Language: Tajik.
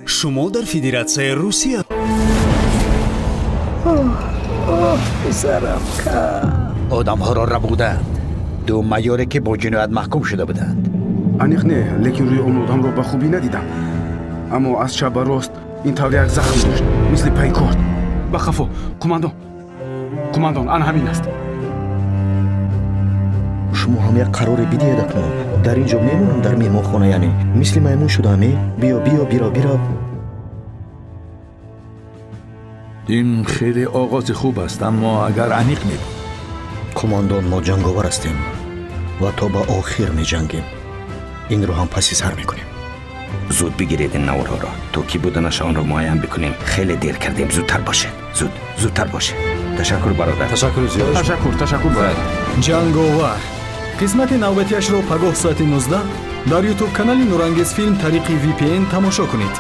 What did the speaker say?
Шумо дар Федератсияи Русия. Оҳ, писарам ка. Одамҳоро рабуданд, ду майоре, ки бо ҷиноят маҳкум шуда буданд. Аниқ не, лекин рӯи он одамро ба хубӣ надидам, аммо аз чап ба рост ин тавр як захм дошт, мисли пайкорд. Ба қафо, қумандон, қумандон, ана ҳамин аст. Шумо ҳам як қароре бидиҳед. Акнун дар ин ҷо мемонам, дар меҳмонхона, яъне мисли маймун шудаам. Е, биё, биё, бирав, бирав. Ин хеле оғози хуб аст, аммо агар аниқ мебуд. Қумондон, мо ҷанговар ҳастем ва то ба охир меҷангем. Инро ҳам паси сар мекунем. Зуд бигиред ин наворҳоро, то кӣ буданаш онро муайян бикунем. Хеле дер кардем, зудтар бошед, зуд, зудтар бошед. Ташаккур, бародар. Ташаккури зиёд. Ташаккур, ташаккур, бародар. Ҷанговар қисмати навбатиашро пагоҳ соати 19 дар Ютуб канали Нурангез Филм тариқи VPN тамошо кунед.